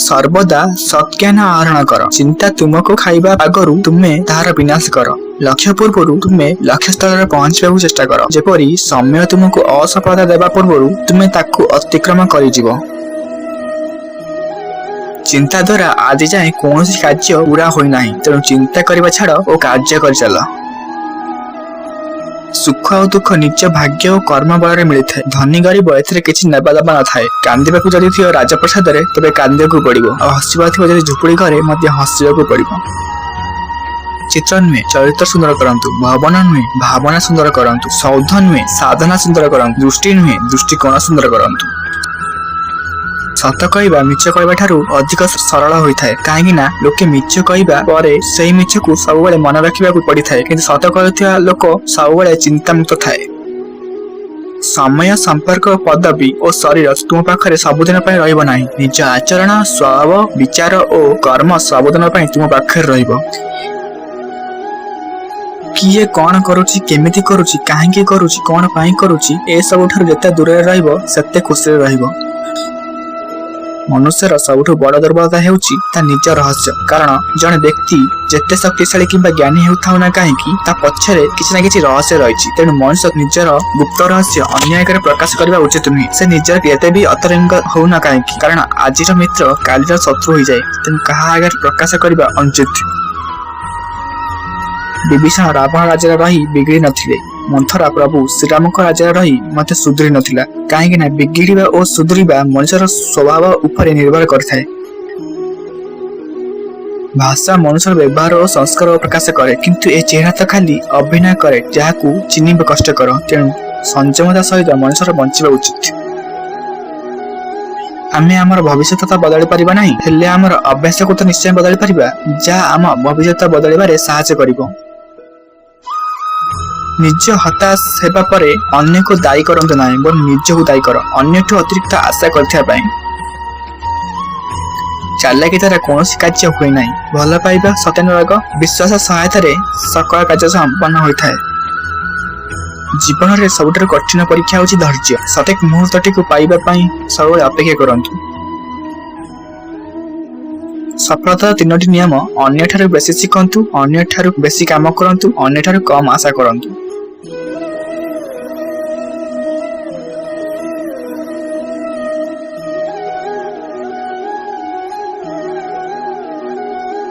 ସର୍ବଦା ସତ୍ଜ୍ଞାନ ଆହରଣ କର। ଚିନ୍ତା ତୁମକୁ ଖାଇବା ଆଗରୁ ତୁମେ ତାହାର ବିନାଶ କର। ଲକ୍ଷ୍ୟ ପୂର୍ବରୁ ତୁମେ ଲକ୍ଷ୍ୟସ୍ଥଳରେ ପହଞ୍ଚିବାକୁ ଚେଷ୍ଟା କର, ଯେପରି ସମୟ ତୁମକୁ ଅସଫଳତା ଦେବା ପୂର୍ବରୁ ତୁମେ ତାକୁ ଅତିକ୍ରମ କରିଯିବ। ଚିନ୍ତା ଦ୍ୱାରା ଆଜି ଯାଏଁ କୌଣସି କାର୍ଯ୍ୟ ପୂରା ହୋଇନାହିଁ, ତେଣୁ ଚିନ୍ତା କରିବା ଛାଡ଼ ଓ କାର୍ଯ୍ୟ କରିଚାଲ। ସୁଖ ଆଉ ଦୁଃଖ ନିଜ ଭାଗ୍ୟ ଓ କର୍ମ ବଳରେ ମିଳିଥାଏ। ଧନୀ ଗରିବ ଏଥିରେ କିଛି ନେବା ଦେବା ନଥାଏ। କାନ୍ଦିବାକୁ ଯଦି ଥିବ ରାଜପ୍ରାସାଦରେ, ତେବେ କାନ୍ଦିବାକୁ ପଡ଼ିବ, ଆଉ ହସିବାକୁ ଥିବ ଯଦି ଝୁପୁଡ଼ି ଘରେ, ମଧ୍ୟ ହସିବାକୁ ପଡ଼ିବ। ଚିତ୍ର ନୁହେଁ, ଚରିତ୍ର ସୁନ୍ଦର କରନ୍ତୁ। ଭବନ ନୁହେଁ, ଭାବନା ସୁନ୍ଦର କରନ୍ତୁ। ସୌଧ ନୁହେଁ, ସାଧନା ସୁନ୍ଦର କରନ୍ତୁ। ଦୃଷ୍ଟି ନୁହେଁ, ଦୃଷ୍ଟିକୋଣ ସୁନ୍ଦର କରନ୍ତୁ। ସତ କହିବା ମିଛ କହିବା ଠାରୁ ଅଧିକ ସରଳ ହୋଇଥାଏ, କାହିଁକି ନା ଲୋକେ ମିଛ କହିବା ପରେ ସେହି ମିଛକୁ ସବୁବେଳେ ମନେ ରଖିବାକୁ ପଡିଥାଏ, କିନ୍ତୁ ସତ କହୁଥିବା ଲୋକ ସବୁବେଳେ ଚିନ୍ତାମୁକ୍ତ ଥାଏ। ସମୟ, ସମ୍ପର୍କ, ପଦବୀ ଓ ଶରୀର ତୁମ ପାଖରେ ସବୁଦିନ ପାଇଁ ରହିବ ନାହିଁ। ନିଜ ଆଚରଣ, ସ୍ୱଭାବ, ବିଚାର ଓ କର୍ମ ସବୁଦିନ ପାଇଁ ତୁମ ପାଖରେ ରହିବ। କିଏ କଣ କରୁଛି, କେମିତି କରୁଛି, କାହିଁକି କରୁଛି, କଣ ପାଇଁ କରୁଛି, ଏସବୁଠାରୁ ଯେତେ ଦୂରରେ ରହିବ ସେତେ ଖୁସିରେ ରହିବ। ମନୁଷ୍ୟର ସବୁଠୁ ବଡ ଦୁର୍ବଳତା ହେଉଛି ତା ନିଜ ରହସ୍ୟ, କାରଣ ଜଣେ ବ୍ୟକ୍ତି ଯେତେ ଶକ୍ତିଶାଳୀ କିମ୍ବା ଜ୍ଞାନୀ ହେଉଥାଉ ନା କାହିଁକି, ତା ପଛରେ କିଛି ନା କିଛି ରହସ୍ୟ ରହିଛି। ତେଣୁ ମଣିଷ ନିଜର ଗୁପ୍ତ ରହସ୍ୟ ଅନ୍ୟ ଆଗରେ ପ୍ରକାଶ କରିବା ଉଚିତ ନୁହେଁ, ସେ ନିଜର ଯେତେ ବି ଅନ୍ତରଙ୍ଗ ହଉ ନା କାହିଁକି, କାରଣ ଆଜିର ମିତ୍ର କାଲିର ଶତ୍ରୁ ହୋଇଯାଏ। ତେଣୁ କାହା ଆଗରେ ପ୍ରକାଶ କରିବା ଅନୁଚିତ। ବିଭୀଷଣ ରାବଣ ରାଜ୍ୟରେ ରହି ବିଗିଡ଼ି ନଥିଲେ, ମନ୍ଥରା ପ୍ରଭୁ ଶ୍ରୀରାମଙ୍କ ରାଜ୍ୟରେ ରହି ମଧ୍ୟ ସୁଧୁରି ନଥିଲା, କାହିଁକି ନା ବିଗିଡ଼ିବା ଓ ସୁଧୁରିବା ମଣିଷର ସ୍ୱଭାବ ଉପରେ ନିର୍ଭର କରିଥାଏ। ଭାଷା ମନୁଷ୍ୟର ବ୍ୟବହାର ଓ ସଂସ୍କାର ପ୍ରକାଶ କରେ, କିନ୍ତୁ ଏ ଚେହେରା ତ ଖାଲି ଅଭିନୟ କରେ, ଯାହାକୁ ଚିହ୍ନିବା କଷ୍ଟକର। ତେଣୁ ସଂଯମତା ସହିତ ମଣିଷର ବଞ୍ଚିବା ଉଚିତ। ଆମେ ଆମର ଭବିଷ୍ୟତ ତ ବଦଳି ପାରିବା ନାହିଁ, ହେଲେ ଆମର ଅଭ୍ୟାସକୁ ତ ନିଶ୍ଚୟ ବଦଳି ପାରିବା, ଯାହା ଆମ ଭବିଷ୍ୟତ ବଦଳିବାରେ ସାହାଯ୍ୟ କରିବ। ନିଜ ହତାଶ ହେବା ପରେ ଅନ୍ୟକୁ ଦାୟୀ କରନ୍ତୁ ନାହିଁ, ବରଂ ନିଜକୁ ଦାୟୀ କର ଅନ୍ୟଠୁ ଅତିରିକ୍ତ ଆଶା କରିଥିବା ପାଇଁ। ଚାଲାକି ଦ୍ୱାରା କୌଣସି କାର୍ଯ୍ୟ ହୁଏ ନାହିଁ। ଭଲ ପାଇବା, ସତ୍ୟାନୁରାଗ, ବିଶ୍ୱାସ ସହାୟତାରେ ସକଳ କାର୍ଯ୍ୟ ସମ୍ପନ୍ନ ହୋଇଥାଏ। ଜୀବନରେ ସବୁଠାରୁ କଠିନ ପରୀକ୍ଷା ହେଉଛି ଧୈର୍ଯ୍ୟ। ସଠିକ ମୁହୂର୍ତ୍ତଟିକୁ ପାଇବା ପାଇଁ ସବୁବେଳେ ଅପେକ୍ଷା କରନ୍ତୁ। ସଫଳତାର ତିନୋଟି ନିୟମ: ଅନ୍ୟଠାରୁ ବେଶୀ ଶିଖନ୍ତୁ, ଅନ୍ୟଠାରୁ ବେଶୀ କାମ କରନ୍ତୁ, ଅନ୍ୟଠାରୁ କମ୍ ଆଶା କରନ୍ତୁ।